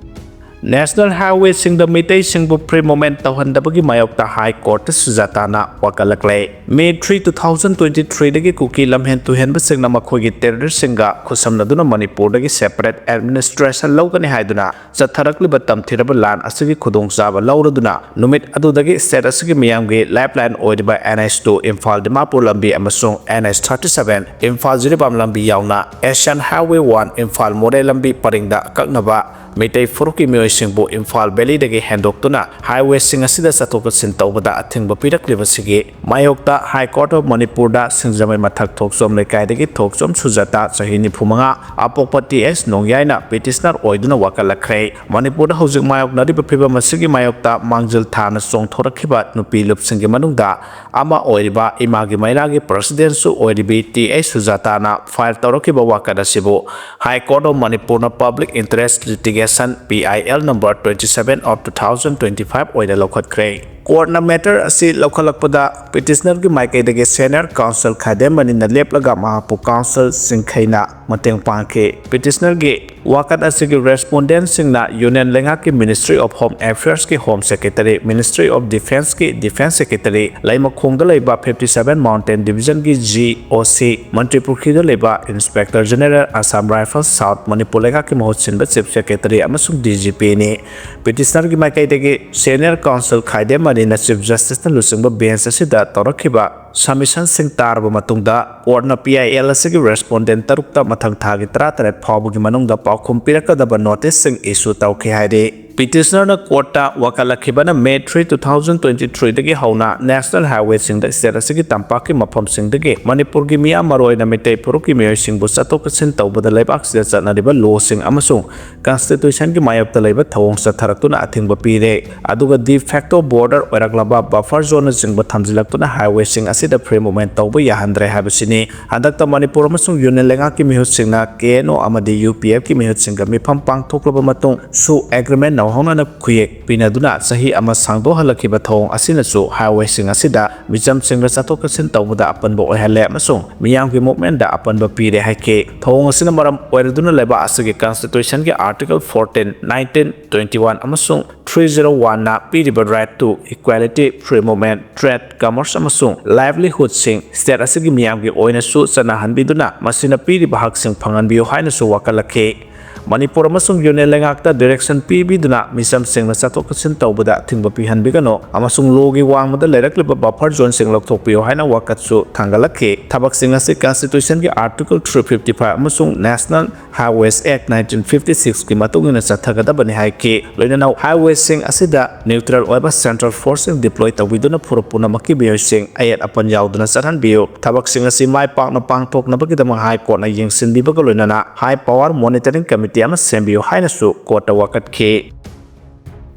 National Highway ꯁꯤꯡꯗ ꯃꯤꯇꯩꯁꯤꯡꯕꯨ free movement ꯇꯧꯍꯟꯗꯕꯒꯤ ꯃꯥꯌꯣꯛꯇ High Court ꯇ ꯁꯨꯖꯥꯇꯥꯅ ꯋꯥꯀꯠꯂꯛꯂꯦ꯫ May three, two thousand twenty three ꯗꯒꯤ ꯀꯨꯀꯤ ꯂꯝꯍꯦꯟ ꯇꯨꯍꯦꯟꯕꯁꯤꯡꯅ ꯃꯈꯣꯏꯒꯤ terrorist ꯁꯤꯡꯒ ꯈꯨꯠꯁꯝꯅꯗꯨꯅ ꯃꯅꯤꯄꯨꯔꯗꯒꯤ separate administration ꯂꯧꯒꯅꯤ ꯍꯥꯏꯗꯨꯅ ꯆꯠꯊꯔꯛꯂꯤꯕ ꯇꯝꯊꯤꯔꯕ ꯂꯥꯟ ꯑꯁꯤꯒꯤ ꯈꯨꯗꯣꯡꯆꯥꯕ ꯂꯧꯔꯗꯨꯅ ꯅꯨꯃꯤꯠ ꯑꯗꯨꯗꯒꯤ state ꯑꯁꯤꯒꯤ ꯃꯤꯌꯥꯝꯒꯤ lifeline ꯑꯣꯏꯔꯤꯕ N H two Imphal Dimapur ꯂꯝꯕꯤ ꯑꯃꯁꯨꯡ N H thirty seven Imphal Jiribam ꯂꯝꯕꯤ ꯌꯥꯎꯅ Asian Highway one Imphal ꯃꯣꯔꯦ ꯂꯝꯕꯤ ꯄꯔꯤꯡꯗ ꯑꯀꯛꯅꯕ ꯃꯤꯇꯩ ꯐꯨꯔꯨꯞꯀꯤ ꯃꯤꯑꯣꯏꯁꯤꯡꯕꯨ Imphal Valley ꯗꯒꯤ ꯍꯦꯟꯗꯣꯛꯇꯨꯅ highway ꯁꯤꯡ ꯑꯁꯤꯗ ꯆꯠꯊꯣꯛ ꯆꯠꯁꯤꯟ ꯇꯧꯕꯗ ꯑꯊꯤꯡꯕ ꯄꯤꯔꯛꯂꯤꯕꯁꯤꯒꯤ ꯃꯥꯌꯣꯛꯇ High Court of ꯃꯅꯤꯄꯨꯔꯗ ꯁꯤꯡꯖꯃꯩ ꯃꯊꯛ ꯊꯣꯛꯆꯣꯝ ꯂꯩꯀꯥꯏꯗꯒꯤ ꯊꯣꯛꯆꯣꯝ ꯁꯨꯖꯥꯇꯥ, ꯆꯍꯤ ꯅꯤꯐꯨ ꯃꯉꯥ, ꯑꯄꯣꯛꯄ ꯇꯤ ꯑꯦꯁ ꯅꯣꯡꯌꯥꯏꯅ petitioner ꯑꯣꯏꯗꯨꯅ ꯋꯥꯀꯠꯂꯛꯈ꯭ꯔꯦ꯫ ꯃꯅꯤꯄꯨꯔꯗ ꯍꯧꯖꯤꯛ ꯃꯥꯌꯣꯛꯅꯔꯤꯕ ꯐꯤꯕꯝ ꯑꯁꯤꯒꯤ ꯃꯥꯌꯣꯛꯇ ꯃꯥꯡꯖꯤꯜ ꯊꯥꯅ ꯆꯣꯡꯊꯣꯔꯛꯈꯤꯕ ꯅꯨꯄꯤ ꯂꯨꯞꯁꯤꯡꯒꯤ ꯃꯅꯨꯡꯗ ꯑꯃ ꯑꯣꯏꯔꯤꯕ ꯏꯃꯥꯒꯤ ꯃꯩꯔꯥꯒꯤ president ꯁꯨ ꯑꯣꯏꯔꯤꯕꯤ ꯇꯤ ꯑꯩꯆ ꯁꯨꯖꯥꯇꯥꯅ file ꯇꯧꯔꯛꯈꯤꯕ ꯋꯥꯀꯠ ꯑꯁꯤꯕꯨ High Court of ꯃꯅꯤꯄꯨꯔꯅ public interest litigation Application P I L number twenty seven of two thousand twenty five ꯑꯣꯏꯅ ꯂꯧꯈꯠꯈ꯭ꯔꯦ꯫ Courtꯅ matter ꯑꯁꯤ ꯂꯧꯈꯠꯂꯛꯄꯗ petitionerꯒꯤ ꯃꯥꯏꯀꯩꯗꯒꯤ senior counsel ꯈꯥꯏꯗꯦꯝ ꯃꯅꯤꯅ ꯂꯦꯞꯂꯒ ꯃꯍꯥꯛꯄꯨ counsel ꯁꯤꯡꯈꯩꯅ ꯃꯇꯦꯡ ꯄꯥꯡꯈꯤ꯫ Petitionerꯒꯤ ꯋꯥꯀꯠ ꯑꯁꯤꯒꯤ respondentꯁꯤꯡꯅ Union ꯂꯩꯉꯥꯛꯀꯤ Ministry of Home Affairsꯀꯤ Home Secretary, Ministry of Defenceꯀꯤ Defence Secretary, ꯂꯩꯃꯈꯣꯡꯗ ꯂꯩꯕ fifty seven Mountain Divisionꯒꯤ G O C, ꯃꯟꯇ꯭ꯔꯤꯄꯨꯈ꯭ꯔꯤꯗ ꯂꯩꯕ Inspector General, Assam Rifles South, Manipur ꯂꯩꯉꯥꯛꯀꯤ ꯃꯍꯨꯠ ꯁꯤꯟꯕ Chief Secretary ꯑꯃꯁꯨꯡ D G Pꯅꯤ꯫ Petitionerꯒꯤ ꯃꯥꯏꯀꯩꯗꯒꯤ senior counsel ꯈꯥꯏꯗꯦꯝ ꯃꯅꯤꯅ Chief Justiceꯅ ꯂꯨꯆꯤꯡꯕ bench ꯑꯁꯤꯗ ꯇꯧꯔꯛꯈꯤꯕ submissionꯁꯤꯡ ꯇꯥꯔꯕ ꯃꯇꯨꯡꯗ, courtꯅ P I L ꯑꯁꯤꯒꯤ respondent ꯇꯔꯨꯛꯇ ꯃꯊꯪ ꯊꯥꯒꯤ ꯇꯔꯥꯇꯔꯦꯠ ꯐꯥꯎꯕꯒꯤ ꯃꯅꯨꯡꯗ ꯄꯥꯎꯈꯨꯝ ꯄꯤꯔꯛꯀꯗꯕ noticeꯁꯤꯡ issue ꯇꯧꯈꯤ ꯍꯥꯏꯔꯤ꯫ Petitionerꯅ courtꯇ ꯋꯥꯀꯠꯂꯛꯈꯤꯕꯅ May three, two thousand twenty threeꯗꯒꯤ ꯍꯧꯅ national highwayꯁꯤꯡꯗ state ꯑꯁꯤꯒꯤ ꯇꯝꯄꯥꯛꯀꯤ ꯃꯐꯝꯁꯤꯡꯗꯒꯤ ꯃꯅꯤꯄꯨꯔꯒꯤ ꯃꯤꯌꯥꯝ, ꯃꯔꯨꯑꯣꯏꯅ ꯃꯤꯇꯩ ꯐꯨꯔꯨꯞꯀꯤ ꯃꯤꯑꯣꯏꯁꯤꯡꯕꯨ ꯆꯠꯊꯣꯛ ꯆꯠꯁꯤꯟ ꯇꯧꯕꯗ ꯂꯩꯕꯥꯛꯁꯤꯗ ꯆꯠꯅꯔꯤꯕ lawꯁꯤꯡ ꯑꯃꯁꯨꯡ constitutionꯒꯤ ꯃꯥꯌꯣꯛꯇ ꯂꯩꯕ ꯊꯧꯑꯣꯡ ꯆꯠꯊꯔꯛꯇꯨꯅ ꯑꯊꯤꯡꯕ ꯄꯤꯔꯦ꯫ ꯑꯗꯨꯒ de facto border ꯑꯣꯏꯔꯛꯂꯕ buffer zoneꯅꯆꯤꯡꯕ ꯊꯝꯖꯤꯜꯂꯛꯇꯨꯅ highwayꯁꯤꯡ ꯑꯁꯤꯗ free movement ꯇꯧꯕ ꯌꯥꯍꯟꯗ꯭ꯔꯦ ꯍꯥꯏꯕꯁꯤꯅꯤ꯫ ꯍꯟꯗꯛꯇ ꯃꯅꯤꯄꯨꯔ ꯑꯃꯁꯨꯡ Union ꯂꯩꯉꯥꯛꯀꯤ ꯃꯤꯍꯨꯠꯁꯤꯡꯅ K N O ꯑꯃꯗꯤ U P Fꯀꯤ ꯃꯤꯍꯨꯠꯁꯤꯡꯒ ꯃꯤꯐꯝ ꯄꯥꯡꯊꯣꯛꯂꯕ ꯃꯇꯨꯡ ꯁꯨ agreement ꯅꯧꯍꯧꯅꯅ ꯈꯨꯌꯦꯛ ꯄꯤꯅꯗꯨꯅ ꯆꯍꯤ ꯑꯃ ꯁꯥꯡꯗꯣꯛꯍꯜꯂꯛꯈꯤꯕ ꯊꯧꯑꯣꯡ ꯑꯁꯤꯅꯁꯨ highwayꯁꯤꯡ ꯑꯁꯤꯗ ꯃꯤꯆꯝꯁꯤꯡꯅ ꯆꯠꯊꯣꯛ ꯆꯠꯁꯤꯟ ꯇꯧꯕꯗ ꯑꯄꯟꯕ ꯑꯣꯏꯍꯜꯂꯦ ꯑꯃꯁꯨꯡ ꯃꯤꯌꯥꯝꯒꯤ movementꯗ ꯑꯄꯟꯕ ꯄꯤꯔꯦ ꯍꯥꯏꯈꯤ꯫ ꯊꯧꯑꯣꯡ ꯑꯁꯤꯅ ꯃꯔꯝ ꯑꯣꯏꯔꯗꯨꯅ ꯂꯩꯕꯥꯛ ꯑꯁꯤꯒꯤ constitutionꯒꯤ article fourteen, nineteen, twenty one ꯑꯃꯁꯨꯡ three zero oneꯅ ꯄꯤꯔꯤꯕ right to equality, free movement, trade, commerce ꯑꯃꯁꯨꯡ livelihoodꯁꯤꯡ state ꯑꯁꯤꯒꯤ ꯃꯤꯌꯥꯝꯒꯤ ꯑꯣꯏꯅꯁꯨ ꯆꯠꯅꯍꯟꯕꯤꯗꯨꯅ ꯃꯁꯤꯅ ꯄꯤꯔꯤꯕ ꯍꯛꯁꯤꯡ ꯐꯪꯍꯟꯕꯤꯌꯨ ꯍꯥꯏꯅꯁꯨ ꯋꯥꯀꯠꯂꯛꯈꯤ꯫ ꯃꯅꯤꯄꯨꯔ ꯑꯃꯁꯨꯡ Union ꯂꯩꯉꯥꯛꯇ direction ꯄꯤꯕꯤꯗꯨꯅ ꯃꯤꯆꯝꯁꯤꯡꯅ ꯆꯠꯊꯣꯛ ꯆꯠꯁꯤꯟ ꯇꯧꯕꯗ ꯑꯊꯤꯡꯕ ꯄꯤꯍꯟꯕꯤꯒꯅꯨ ꯑꯃꯁꯨꯡ lawꯒꯤ ꯋꯥꯡꯃꯗ ꯂꯩꯔꯛꯂꯤꯕ buffer zoneꯁꯤꯡ ꯂꯧꯊꯣꯛꯄꯤꯌꯨ ꯍꯥꯏꯅ ꯋꯥꯀꯠꯁꯨ ꯊꯥꯡꯒꯠꯂꯛꯈꯤ꯫ ꯊꯕꯛꯁꯤꯡ ꯑꯁꯤ constitutionꯒꯤ article three fifty five ꯑꯃꯁꯨꯡ National Highways Act nineteen fifty sixꯀꯤ ꯃꯇꯨꯡ ꯏꯟꯅ ꯆꯠꯊꯒꯗꯕꯅꯤ ꯍꯥꯏꯈꯤ꯫ ꯂꯣꯏꯅꯅ highwayꯁꯤꯡ ꯑꯁꯤꯗ neutral ꯑꯣꯏꯕ central forceꯁꯤꯡ deploy ꯇꯧꯕꯤꯗꯨꯅ ꯐꯨꯔꯨꯞ ꯄꯨꯝꯅꯃꯛꯀꯤ ꯃꯤꯑꯣꯏꯁꯤꯡ ꯑꯌꯦꯠ ꯑꯄꯟ ꯌꯥꯎꯗꯅ ꯆꯠꯍꯟꯕꯤꯌꯨ꯫ ꯊꯕꯛꯁꯤꯡ ꯑꯁꯤ ꯃꯥꯏ ꯄꯥꯛꯅ ꯄꯥꯡꯊꯣꯛꯅꯕꯒꯤꯗꯃꯛ High Courtꯅ ꯌꯦꯡꯁꯤꯟꯕꯤꯕꯒ ꯂꯣꯏꯅꯅ high power monitoring committee ꯑꯃ ꯁꯦꯝꯕꯤꯌꯨ ꯍꯥꯏꯅꯁꯨ courtꯇ ꯋꯥꯀꯠꯈꯤ꯫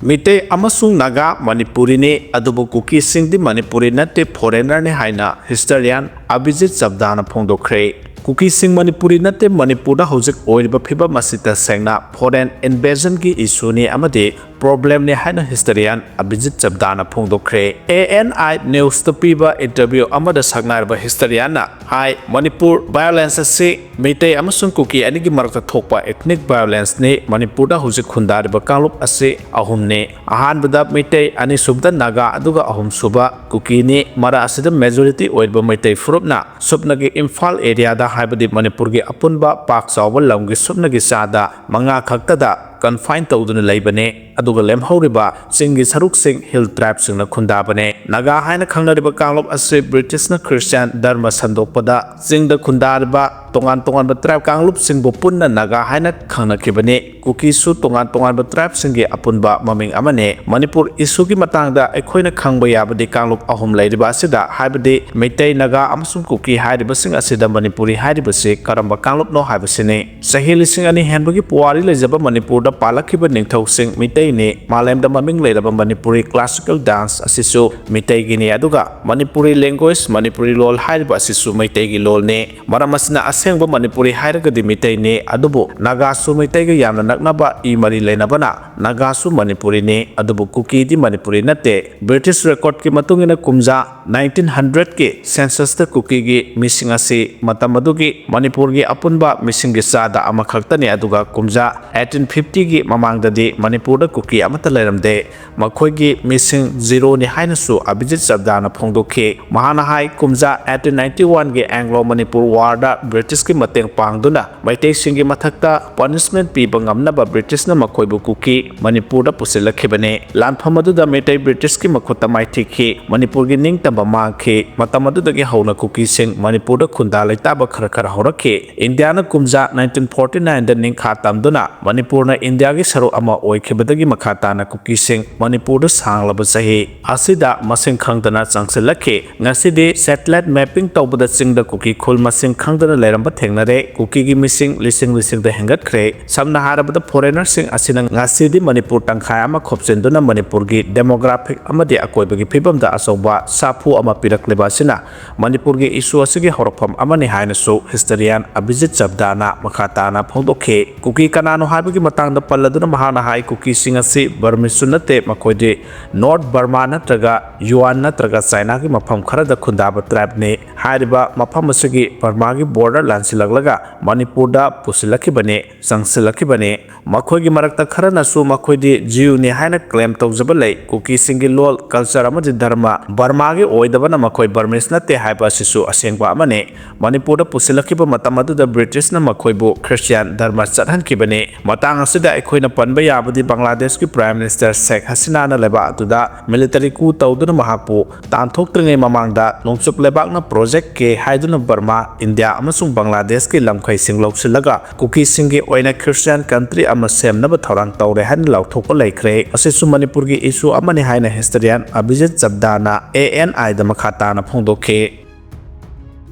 ꯃꯤꯇꯩ ꯑꯃꯁꯨꯡ ꯅꯥꯒꯥ ꯃꯅꯤꯄꯨꯔꯤꯅꯤ, ꯑꯗꯨꯕꯨ ꯀꯨꯀꯤꯁꯤꯡꯗꯤ ꯃꯅꯤꯄꯨꯔꯤ ꯅꯠꯇꯦ, foreignerꯅꯤ ꯍꯥꯏꯅ historian ꯑꯚꯤꯖꯤꯠ ꯆꯕꯗꯥꯅ ꯐꯣꯡꯗꯣꯛꯈ꯭ꯔꯦ꯫ ꯀꯨꯀꯤꯁꯤꯡ ꯃꯅꯤꯄꯨꯔꯤ ꯅꯠꯇꯦ, ꯃꯅꯤꯄꯨꯔꯗ ꯍꯧꯖꯤꯛ ꯑꯣꯏꯔꯤꯕ ꯐꯤꯕꯝ ꯑꯁꯤ ꯇꯁꯦꯡꯅ foreign invasionꯒꯤ issueꯅꯤ ꯑꯃꯗꯤ problemꯅꯤ ꯍꯥꯏꯅ historian ꯑꯕꯤꯖꯤꯠ ꯆꯕꯗꯥꯅ ꯐꯣꯡꯗꯣꯛꯈ꯭ꯔꯦ꯫ ANI Newsꯇ ꯄꯤꯕ interview ꯑꯃꯗ ꯁꯛꯅꯥꯏꯔꯕ historianꯅ ꯍꯥꯏ, ꯃꯅꯤꯄꯨꯔ violence ꯑꯁꯤ ꯃꯩꯇꯩ ꯑꯃꯁꯨꯡ ꯀꯨꯀꯤ ꯑꯅꯤꯒꯤ ꯃꯔꯛꯇ ꯊꯣꯛꯄ ethnic violenceꯅꯤ꯫ ꯃꯅꯤꯄꯨꯔꯗ ꯍꯧꯖꯤꯛ ꯈꯨꯟꯗꯥꯔꯤꯕ ꯀꯥꯡꯂꯨꯞ ꯑꯁꯤ ꯑꯍꯨꯝꯅꯤ꯫ ꯑꯍꯥꯟꯕꯗ ꯃꯩꯇꯩ, ꯑꯅꯤꯁꯨꯕꯗ ꯅꯥꯒꯥ, ꯑꯗꯨꯒ ꯑꯍꯨꯝꯁꯨꯕ ꯀꯨꯀꯤꯅꯤ꯫ ꯃꯔꯛ ꯑꯁꯤꯗ majority ꯑꯣꯏꯔꯤꯕ ꯃꯩꯇꯩ ꯐꯨꯔꯨꯞꯅ ꯁꯨꯞꯅꯒꯤ ꯏꯝꯐꯥꯜ areaꯗ, ꯍꯥꯏꯕꯗꯤ ꯃꯅꯤꯄꯨꯔꯒꯤ ꯑꯄꯨꯟꯕ ꯄꯥꯛ ꯆꯥꯎꯕ ꯂꯝꯒꯤ ꯁꯨꯞꯅꯒꯤ ꯆꯥꯗ ꯃꯉꯥ ꯈꯛꯇꯗ confine ꯇꯧꯗꯨꯅ ꯂꯩꯕꯅꯤ꯫ ꯑꯗꯨꯒ ꯂꯦꯝꯍꯧꯔꯤꯕ ꯆꯤꯡꯒꯤ ꯁꯔꯨꯛꯁꯤꯡ hill tribeꯁꯤꯡꯅ ꯈꯨꯟꯗꯥꯕꯅꯤ꯫ ꯅꯥꯒꯥ ꯍꯥꯏꯅ ꯈꯪꯅꯔꯤꯕ ꯀꯥꯡꯂꯨꯞ ꯑꯁꯤ ꯕ꯭ꯔꯤꯇꯤꯁꯅ ꯈ꯭ꯔꯤꯁꯇꯤꯌꯥꯟ ꯙꯔꯃ ꯁꯟꯗꯣꯛꯄꯗ ꯆꯤꯡꯗ ꯈꯨꯟꯗꯥꯔꯤꯕ ꯇꯣꯉꯥꯟ ꯇꯣꯉꯥꯟꯕ tribe ꯀꯥꯡꯂꯨꯞꯁꯤꯡꯕꯨ ꯄꯨꯟꯅ ꯅꯥꯒꯥ ꯍꯥꯏꯅ ꯈꯪꯅꯈꯤꯕꯅꯤ꯫ ꯀꯨꯀꯤꯁꯨ ꯇꯣꯉꯥꯟ ꯇꯣꯉꯥꯟꯕ tribeꯁꯤꯡꯒꯤ ꯑꯄꯨꯟꯕ ꯃꯃꯤꯡ ꯑꯃꯅꯤ꯫ ꯃꯅꯤꯄꯨꯔ issueꯒꯤ ꯃꯇꯥꯡꯗ ꯑꯩꯈꯣꯏꯅ ꯈꯪꯕ ꯌꯥꯕꯗꯤ ꯀꯥꯡꯂꯨꯞ ꯑꯍꯨꯝ ꯂꯩꯔꯤꯕ ꯑꯁꯤꯗ, ꯍꯥꯏꯕꯗꯤ ꯃꯩꯇꯩ, ꯅꯥꯒꯥ ꯑꯃꯁꯨꯡ ꯀꯨꯀꯤ ꯍꯥꯏꯔꯤꯕꯁꯤꯡ ꯑꯁꯤꯗ ꯃꯅꯤꯄꯨꯔꯤ ꯍꯥꯏꯔꯤꯕꯁꯤ ꯀꯔꯝꯕ ꯀꯥꯡꯂꯨꯞꯅꯣ ꯍꯥꯏꯕꯁꯤꯅꯤ꯫ ꯆꯍꯤ ꯂꯤꯁꯤꯡ ꯑꯅꯤ ꯍꯦꯟꯕꯒꯤ ꯄꯨꯋꯥꯔꯤ ꯂꯩꯖꯕ ꯃꯅꯤꯄꯨꯔꯗ ꯄꯥꯜꯂꯛꯈꯤꯕ ꯅꯤꯡꯊꯧꯁꯤꯡ ꯃꯤꯇꯩꯅꯤ꯫ ꯃꯥꯂꯦꯝꯗ ꯃꯃꯤꯡ ꯂꯩꯔꯕ ꯃꯅꯤꯄꯨꯔꯤ classical dance ꯑꯁꯤꯁꯨ ꯃꯤꯇꯩꯒꯤꯅꯤ, ꯑꯗꯨꯒ ꯃꯅꯤꯄꯨꯔꯤ language, ꯃꯅꯤꯄꯨꯔꯤ ꯂꯣꯜ ꯍꯥꯏꯔꯤꯕ ꯑꯁꯤꯁꯨ ꯃꯩꯇꯩꯒꯤ ꯂꯣꯜꯅꯤ꯫ ꯃꯔꯝ ꯑꯁꯤꯅ ꯑꯁꯦꯡꯕ ꯃꯅꯤꯄꯨꯔꯤ ꯍꯥꯏꯔꯒꯗꯤ ꯃꯤꯇꯩꯅꯤ, ꯑꯗꯨꯕꯨ ꯅꯥꯒꯥꯁꯨ ꯃꯩꯇꯩꯒ ꯌꯥꯝꯅ ꯅꯛꯅꯕ ꯏ ꯃꯔꯤ ꯂꯩꯅꯕꯅ ꯅꯥꯒꯥꯁꯨ ꯃꯅꯤꯄꯨꯔꯤꯅꯤ, ꯑꯗꯨꯕꯨ ꯀꯨꯀꯤꯗꯤ ꯃꯅꯤꯄꯨꯔꯤ ꯅꯠꯇꯦ꯫ ꯕ꯭ꯔꯤꯇꯤꯁ recordꯀꯤ ꯃꯇꯨꯡ ꯏꯟꯅ ꯀꯨꯝꯖꯥ nineteen hundredꯀꯤ censusꯇ ꯀꯨꯀꯤꯒꯤ ꯃꯤꯁꯤꯡ ꯑꯁꯤ ꯃꯇꯝ ꯑꯗꯨꯒꯤ ꯃꯅꯤꯄꯨꯔꯒꯤ ꯑꯄꯨꯟꯕ ꯃꯤꯁꯤꯡꯒꯤ ꯆꯥꯗ ꯑꯃꯈꯛꯇꯅꯤ, ꯑꯗꯨꯒ ꯀꯨꯝꯖꯥ eighteen fiftyꯒꯤ ꯃꯃꯥꯡꯗꯗꯤ ꯃꯅꯤꯄꯨꯔꯗ ꯀꯨꯀꯤ ꯑꯃꯠꯇ ꯂꯩꯔꯝꯗꯦ꯫ ꯃꯈꯣꯏꯒꯤ ꯃꯤꯁꯤꯡ zeroꯅꯤ ꯍꯥꯏꯅꯁꯨ ꯑꯕꯤꯖꯤꯠ ꯆꯕꯗꯥꯅ ꯐꯣꯡꯗꯣꯛꯈꯤ꯫ ꯃꯍꯥꯛꯅ ꯍꯥꯏ, ꯀꯨꯝꯖꯥ eighteen ninety oneꯒꯤ Anglo Manipur Warꯗ ꯕ꯭ꯔꯤꯇꯤꯁꯀꯤ ꯃꯇꯦꯡ ꯄꯥꯡꯗꯨꯅ ꯃꯩꯇꯩꯁꯤꯡꯒꯤ ꯃꯊꯛꯇ punishment ꯄꯤꯕ ꯉꯝꯅꯕ ꯕ꯭ꯔꯤꯇꯤꯁꯅ ꯃꯈꯣꯏꯕꯨ ꯀꯨꯀꯤ ꯃꯅꯤꯄꯨꯔꯗ ꯄꯨꯁꯤꯜꯂꯛꯈꯤꯕꯅꯤ꯫ ꯂꯥꯟꯐꯝ ꯑꯗꯨꯗ ꯃꯩꯇꯩ ꯕ꯭ꯔꯤꯇꯤꯁꯀꯤ ꯃꯈꯨꯠꯇ ꯃꯥꯏꯊꯤꯈꯤ꯫ ꯃꯅꯤꯄꯨꯔꯒꯤ ꯅꯤꯡꯇꯝꯕ ꯃꯥꯡꯈꯤ꯫ ꯃꯇꯝ ꯑꯗꯨꯗꯒꯤ ꯍꯧꯅ ꯀꯨꯀꯤꯁꯤꯡ ꯃꯅꯤꯄꯨꯔꯗ ꯈꯨꯟꯗꯥ ꯂꯩꯇꯥꯕ ꯈꯔ ꯈꯔ ꯍꯧꯔꯛꯈꯤ꯫ ꯏꯟꯗꯤꯌꯥꯅ ꯀꯨꯝꯖꯥ nineteen forty nineꯗ ꯅꯤꯡꯈꯥ ꯇꯝꯗꯨꯅ ꯃꯅꯤꯄꯨꯔꯅ ꯏꯟꯗꯤꯌꯥꯒꯤ ꯁꯔꯨꯛ ꯑꯃ ꯑꯣꯏꯈꯤꯕꯗꯒꯤ ꯃꯈꯥ ꯇꯥꯅ ꯀꯨꯀꯤꯁꯤꯡ ꯃꯅꯤꯄꯨꯔꯗ ꯁꯥꯡꯂꯕ ꯆꯍꯤ ꯑꯁꯤꯗ ꯃꯁꯤꯡ ꯈꯪꯗꯅ ꯆꯪꯁꯤꯜꯂꯛꯈꯤ꯫ ꯉꯁꯤꯗꯤ satellite mapping ꯇꯧꯕꯗ ꯆꯤꯡꯗ ꯀꯨꯀꯤ ꯈꯨꯜ ꯃꯁꯤꯡ ꯈꯪꯗꯅ ꯂꯩꯔꯝꯕ ꯊꯦꯡꯅꯔꯦ꯫ ꯀꯨꯀꯤꯒꯤ ꯃꯤꯁꯤꯡ ꯂꯤꯁꯤꯡ ꯂꯤꯁꯤꯡꯗ ꯍꯦꯟꯒꯠꯈ꯭ꯔꯦ꯫ ꯁꯝꯅ ꯍꯥꯏꯔꯕꯗ, foreignerꯁꯤꯡ ꯑꯁꯤꯅ ꯉꯁꯤꯗꯤ ꯃꯅꯤꯄꯨꯔ ꯇꯪꯈꯥꯏ ꯑꯃ ꯈꯣꯞꯆꯤꯟꯗꯨꯅ ꯃꯅꯤꯄꯨꯔꯒꯤ demographic ꯑꯃꯗꯤ ꯑꯀꯣꯏꯕꯒꯤ ꯐꯤꯕꯝꯗ ꯑꯆꯧꯕ ꯁꯥꯐꯨ ꯑꯃ ꯄꯤꯔꯛꯂꯤꯕ ꯑꯁꯤꯅ ꯃꯅꯤꯄꯨꯔꯒꯤ issue ꯑꯁꯤꯒꯤ ꯍꯧꯔꯛꯐꯝ ꯑꯃꯅꯤ ꯍꯥꯏꯅꯁꯨ historian ꯑꯕꯤꯖꯤꯠ ꯆꯕꯗꯥꯅ ꯃꯈꯥ ꯇꯥꯅ ꯐꯣꯡꯗꯣꯛꯈꯤ꯫ ꯀꯨꯀꯤ ꯀꯅꯥꯅꯣ ꯍꯥꯏꯕꯒꯤ ꯃꯇꯥꯡꯗ ꯄꯜꯂꯗꯨꯅ ꯃꯍꯥꯛꯅ ꯍꯥꯏ, ꯀꯨꯀꯤꯁꯤꯡ ꯑꯁꯤ Burmeseꯁꯨ ꯅꯠꯇꯦ, ꯃꯈꯣꯏꯗꯤ North Burma ꯅꯠꯇ꯭ꯔꯒ Yuan ꯅꯠꯇ꯭ꯔꯒ Chinaꯒꯤ ꯃꯐꯝ ꯈꯔꯗ ꯈꯨꯟꯗꯥꯕ tribeꯅꯤ꯫ ꯍꯥꯏꯔꯤꯕ ꯃꯐꯝ ꯑꯁꯤꯒꯤ Burmaꯒꯤ border ꯂꯥꯟꯁꯤꯜꯂꯛꯂꯒ ꯃꯅꯤꯄꯨꯔꯗ ꯄꯨꯁꯤꯜꯂꯛꯈꯤꯕꯅꯤ, ꯆꯪꯁꯤꯜꯂꯛꯈꯤꯕꯅꯤ꯫ ꯃꯈꯣꯏꯒꯤ ꯃꯔꯛꯇ ꯈꯔꯅꯁꯨ ꯃꯈꯣꯏꯗꯤ Jew ꯅꯤ ꯍꯥꯏꯅ claim ꯇꯧꯖꯕ ꯂꯩ꯫ ꯀꯨꯀꯤꯁꯤꯡꯒꯤ ꯂꯣꯜ, culture ꯑꯃꯗꯤ ꯙꯔꯃ Burmaꯒꯤ ꯑꯣꯏꯗꯕꯅ ꯃꯈꯣꯏ Burmese ꯅꯠꯇꯦ ꯍꯥꯏꯕ ꯑꯁꯤꯁꯨ ꯑꯁꯦꯡꯕ ꯑꯃꯅꯤ꯫ ꯃꯅꯤꯄꯨꯔꯗ ꯄꯨꯁꯤꯜꯂꯛꯈꯤꯕ ꯃꯇꯝ ꯑꯗꯨꯗ Britishꯅ ꯃꯈꯣꯏꯕꯨ Christian ꯙꯔꯃ ꯆꯠꯍꯟꯈꯤꯕꯅꯤ꯫ ꯃꯇꯥꯡ ꯑꯁꯤꯗ ꯑꯩꯈꯣꯏꯅ ꯄꯟꯕ ꯌꯥꯕꯗꯤ ꯕꯪꯒ꯭ꯂꯥꯗꯦꯁꯀꯤ Prime Minister ꯁꯦꯈ ꯍꯁꯤꯅꯥꯅ ꯂꯩꯕꯥꯛ ꯑꯗꯨꯗ military coup ꯇꯧꯗꯨꯅ ꯃꯍꯥꯛꯄꯨ ꯇꯥꯟꯊꯣꯛꯇ꯭ꯔꯤꯉꯩ ꯃꯃꯥꯡꯗ ꯅꯣꯡꯆꯨꯞ ꯂꯩꯕꯥꯛꯅ Project K ꯍꯥꯏꯗꯨꯅ Burma ꯏꯟꯗꯤꯌꯥ ꯑꯃꯁꯨꯡ ꯕꯪꯒ꯭ꯂꯥꯗꯦꯁꯀꯤ ꯂꯝꯈꯩꯁꯤꯡ ꯂꯧꯁꯤꯜꯂꯒ ꯀꯨꯀꯤꯁꯤꯡꯒꯤ ꯑꯣꯏꯅ Christian country ꯑꯃ ꯁꯦꯝꯅꯕ ꯊꯧꯔꯥꯡ ꯇꯧꯔꯦ ꯍꯥꯏꯅ ꯂꯥꯎꯊꯣꯛꯄ ꯂꯩꯈ꯭ꯔꯦ꯫ ꯃꯁꯤꯁꯨ ꯃꯅꯤꯄꯨꯔꯒꯤ issue ꯑꯃꯅꯤ ꯍꯥꯏꯅ historian ꯑꯕꯤꯖꯤꯠ ꯆꯕꯗꯥꯅ ANIꯗ ꯃꯈꯥ ꯇꯥꯅ ꯐꯣꯡꯗꯣꯛꯈꯤ꯫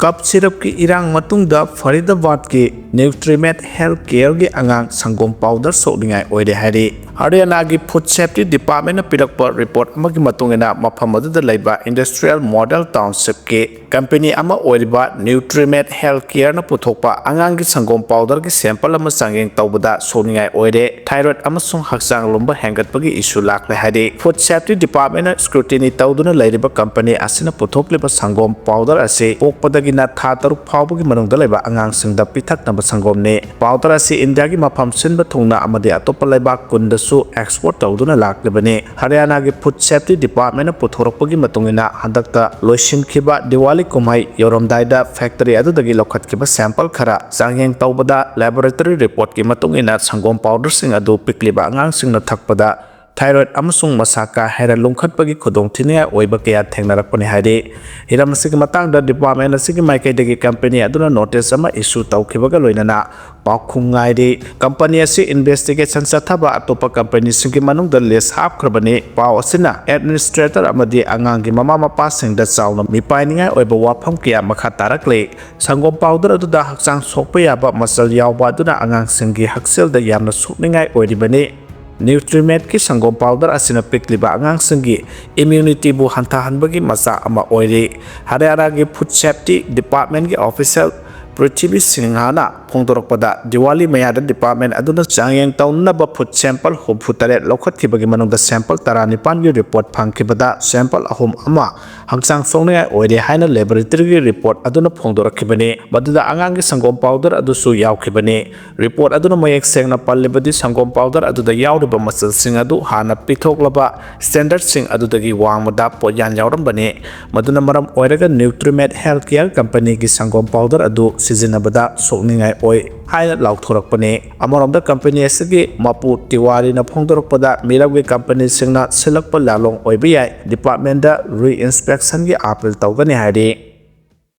Cough syrupꯀꯤ ꯏꯔꯥꯡ ꯃꯇꯨꯡꯗ ꯐꯔꯤꯗꯥꯕꯥꯗꯀꯤ Nutrimed Health Careꯒꯤ ꯑꯉꯥꯡ ꯁꯪꯒꯣꯝ powder ꯁꯣꯛꯅꯤꯡꯉꯥꯏ ꯑꯣꯏꯔꯦ ꯍꯥꯏꯔꯤ꯫ ꯍꯔꯤꯌꯥꯅꯥꯒꯤ Food Safety Departmentꯅ ꯄꯤꯔꯛꯄ report ꯑꯃꯒꯤ ꯃꯇꯨꯡ ꯏꯟꯅ, ꯃꯐꯝ ꯑꯗꯨꯗ ꯂꯩꯕ industrial model townshipꯀꯤ company ꯑꯃ ꯑꯣꯏꯔꯤꯕ Nutrimed Health Careꯅ ꯄꯨꯊꯣꯛꯄ ꯑꯉꯥꯡꯒꯤ ꯁꯪꯒꯣꯝ powderꯒꯤ sample ꯑꯃ ꯆꯥꯡꯌꯦꯡ ꯇꯧꯕꯗ ꯁꯣꯛꯅꯤꯡꯉꯥꯏ ꯑꯣꯏꯔꯦ꯫ Thyroid ꯑꯃꯁꯨꯡ ꯍꯛꯆꯥꯡ ꯂꯨꯝꯕ ꯍꯦꯟꯒꯠꯄꯒꯤ issue ꯂꯥꯛꯂꯦ ꯍꯥꯏꯔꯤ꯫ Food Safety Departmentꯅ scrutiny ꯇꯧꯗꯨꯅ ꯂꯩꯔꯤꯕ company ꯑꯁꯤꯅ ꯄꯨꯊꯣꯛꯂꯤꯕ ꯁꯪꯒꯣꯝ powder ꯑꯁꯤ ꯄꯣꯛꯄꯗꯒꯤꯅ ꯊꯥ ꯇꯔꯨꯛ ꯐꯥꯎꯕꯒꯤ ꯃꯅꯨꯡꯗ ꯂꯩꯕ ꯑꯉꯥꯡꯁꯤꯡꯗ ꯄꯤꯊꯛꯅꯕ ꯁꯪꯒꯣꯝꯅꯤ꯫ Powder ꯑꯁꯤ ꯏꯟꯗꯤꯌꯥꯒꯤ ꯃꯐꯝ ꯁꯤꯟꯕ ꯊꯨꯡꯅ ꯑꯃꯗꯤ ꯑꯇꯣꯞꯄ ꯂꯩꯕꯥꯛ ꯀꯨꯟꯗꯁꯨ export ꯇꯧꯗꯨꯅ ꯂꯥꯛꯂꯤꯕꯅꯤ꯫ ꯍꯔꯤꯌꯥꯅꯥꯒꯤ Food Safety Departmentꯅ ꯄꯨꯊꯣꯔꯛꯄꯒꯤ ꯃꯇꯨꯡ ꯏꯟꯅ, ꯍꯟꯗꯛꯇ ꯂꯣꯏꯁꯤꯟꯈꯤꯕ ꯗꯤꯋꯥꯂꯤ ꯀꯨꯝꯍꯩ ꯌꯧꯔꯝꯗꯥꯏꯗ factory ꯑꯗꯨꯗꯒꯤ ꯂꯧꯈꯠꯈꯤꯕ sample ꯈꯔ ꯆꯥꯡꯌꯦꯡ ꯇꯧꯕꯗ, laboratory reportꯀꯤ ꯃꯇꯨꯡ ꯏꯟꯅ ꯁꯪꯒꯣꯝ powderꯁꯤꯡ ꯑꯗꯨ ꯄꯤꯛꯂꯤꯕ ꯑꯉꯥꯡꯁꯤꯡꯅ ꯊꯛꯄꯗ ꯊꯥꯏꯔꯣꯏꯗ ꯑꯃꯁꯨꯡ ꯃꯁꯥ ꯀꯥ ꯍꯦꯟꯅ ꯂꯨꯝꯈꯠꯄꯒꯤ ꯈꯨꯗꯣꯡꯊꯤꯅꯤꯡꯉꯥꯏ ꯑꯣꯏꯕ ꯀꯌꯥ ꯊꯦꯡꯅꯔꯛꯄꯅꯤ ꯍꯥꯏꯔꯤ꯫ ꯍꯤꯔꯝ ꯑꯁꯤꯒꯤ ꯃꯇꯥꯡꯗ ꯗꯤꯄꯥꯔꯠꯃꯦꯟ ꯑꯁꯤꯒꯤ ꯃꯥꯏꯀꯩꯗꯒꯤ ꯀꯝꯄꯦꯅꯤ ꯑꯗꯨꯅ ꯅꯣꯇꯤꯁ ꯑꯃ ꯏꯁꯨ ꯇꯧꯈꯤꯕꯒ ꯂꯣꯏꯅꯅ ꯄꯥꯎꯈꯨꯝ ꯉꯥꯏꯔꯤ꯫ ꯀꯝꯄꯦꯅꯤ ꯑꯁꯤ ꯏꯟꯚꯦꯁꯇꯤꯒꯦꯁꯟ ꯆꯠꯊꯕ ꯑꯇꯣꯞꯄ ꯀꯝꯄꯦꯅꯤꯁꯤꯡꯒꯤ ꯃꯅꯨꯡꯗ ꯂꯤꯁ ꯍꯥꯞꯈ꯭ꯔꯕꯅꯤ꯫ ꯄꯥꯎ ꯑꯁꯤꯅ ꯑꯦꯗꯃꯤꯅꯤꯁꯇ꯭ꯔꯦꯇꯔ ꯑꯃꯗꯤ ꯑꯉꯥꯡꯒꯤ ꯃꯃꯥ ꯃꯄꯥꯁꯤꯡꯗ ꯆꯥꯎꯅ ꯃꯤꯄꯥꯏꯅꯤꯡꯉꯥꯏ ꯑꯣꯏꯕ ꯋꯥꯐꯝ ꯀꯌꯥ ꯃꯈꯥ ꯇꯥꯔꯛꯂꯤ꯫ ꯁꯪꯒꯣꯝ ꯄꯥꯎꯗꯔ ꯑꯗꯨꯗ ꯍꯛꯆꯥꯡ ꯁꯣꯛꯄ ꯌꯥꯕ ꯃꯆꯜ ꯌꯥꯎꯕ ꯑꯗꯨꯅ ꯑꯉꯥꯡꯁꯤꯡꯒꯤ ꯍꯛꯁꯦꯜꯗ ꯌꯥꯝꯅ ꯁꯣꯛꯅꯤꯡꯉꯥꯏ ꯑꯣꯏꯔꯤꯕꯅꯤ꯫ ꯅ꯭ꯌꯨꯇ꯭ꯔꯤꯃꯦꯠꯀꯤ ꯁꯪꯒꯣꯝ ꯄꯥꯎꯗꯔ ꯑꯁꯤꯅ ꯄꯤꯛꯂꯤꯕ ꯑꯉꯥꯡꯁꯤꯡꯒꯤ ꯏꯝꯌꯨꯅꯤꯇꯤꯕꯨ ꯍꯟꯊꯍꯟꯕꯒꯤ ꯃꯆꯥꯛ ꯑꯃ ꯑꯣꯏꯔꯤ꯫ ꯍꯔꯤꯌꯥꯅꯥꯒꯤ ꯐꯨꯗ ꯁꯦꯐꯇꯤ ꯗꯤꯄꯥꯔꯠꯃꯦꯟꯒꯤ ꯑꯣꯐꯤꯁꯤꯌꯦꯜ ꯄ꯭ꯔꯤꯊꯤꯕꯤ ꯁꯤꯡꯍꯥꯅ ꯐꯣꯡꯗꯣꯔꯛꯄꯗ, ꯗꯤꯋꯥꯂꯤ ꯃꯌꯥꯗ ꯗꯤꯄꯥꯔꯠꯃꯦꯟ ꯑꯗꯨꯅ ꯆꯥꯡꯌꯦꯡ ꯇꯧꯅꯅꯕ ꯐꯨꯗ ꯁꯦꯝꯄꯜ ꯍꯨꯝꯐꯨ ꯇꯔꯦꯠ ꯂꯧꯈꯠꯈꯤꯕꯒꯤ ꯃꯅꯨꯡꯗ ꯁꯦꯝꯄꯜ ꯇꯔꯥꯅꯤꯄꯥꯟꯒꯤ ꯔꯤꯄꯣꯔꯠ ꯐꯪꯈꯤꯕꯗ, ꯁꯦꯝꯄꯜ ꯑꯍꯨꯝ ꯑꯃ ꯍꯛꯆꯥꯡ ꯁꯣꯛꯅꯤꯡꯉꯥꯏ ꯑꯣꯏꯔꯦ ꯍꯥꯏꯅ ꯂꯦꯕꯣꯔꯦꯇꯔꯤꯒꯤ ꯔꯤꯄꯣꯔꯠ ꯑꯗꯨꯅ ꯐꯣꯡꯗꯣꯔꯛꯈꯤꯕꯅꯤ꯫ ꯃꯗꯨꯗ ꯑꯉꯥꯡꯒꯤ ꯁꯪꯒꯣꯝ ꯄꯥꯎꯗꯔ ꯑꯗꯨꯁꯨ ꯌꯥꯎꯈꯤꯕꯅꯤ꯫ ꯔꯤꯄꯣꯔꯠ ꯑꯗꯨꯅ ꯃꯌꯦꯛ ꯁꯦꯡꯅ ꯄꯜꯂꯤꯕꯗꯤ, ꯁꯪꯒꯣꯝ ꯄꯥꯎꯗꯔ ꯑꯗꯨꯗ ꯌꯥꯎꯔꯤꯕ ꯃꯆꯜꯁꯤꯡ ꯑꯗꯨ ꯍꯥꯟꯅ ꯄꯤꯊꯣꯛꯂꯕ ꯁ꯭ꯇꯦꯟꯗꯔꯗꯁꯤꯡ ꯑꯗꯨꯗꯒꯤ ꯋꯥꯡꯃꯗ ꯄꯣꯠꯌꯥꯟ ꯌꯥꯎꯔꯝꯕꯅꯤ꯫ ꯃꯗꯨꯅ ꯃꯔꯝ ꯑꯣꯏꯔꯒ ꯅ꯭ꯌꯨꯇ꯭ꯔꯤꯃꯦꯠ ꯍꯦꯜꯊ ꯀꯦꯌꯔ ꯀꯝꯄꯦꯅꯤꯒꯤ ꯁꯪꯒꯣꯝ ꯄꯥꯎꯗꯔ ꯑꯗꯨ ꯁꯤꯖꯤꯟꯅꯕꯗ ꯁꯣꯛꯅꯤꯡꯉꯥꯏ ꯑꯣꯏ ꯍꯥꯏꯅ ꯂꯥꯎꯊꯣꯔꯛꯄꯅꯤ꯫ ꯑꯃꯔꯣꯝꯗ ꯀꯝꯄꯦꯅꯤ ꯑꯁꯤꯒꯤ ꯃꯄꯨ ꯇꯤꯋꯥꯔꯤꯅ ꯐꯣꯡꯗꯣꯔꯛꯄꯗ, ꯃꯤꯔꯝꯒꯤ ꯀꯝꯄꯦꯅꯤꯁꯤꯡꯅ ꯁꯤꯜꯂꯛꯄ ꯂꯥꯂꯣꯡ ꯑꯣꯏꯕ ꯌꯥꯏ, ꯗꯤꯄꯥꯔꯠꯃꯦꯟꯗ ꯔꯤꯏꯟꯁꯄꯦꯛꯁꯟꯒꯤ ꯑꯥꯄꯤꯜ ꯇꯧꯒꯅꯤ ꯍꯥꯏꯔꯤ꯫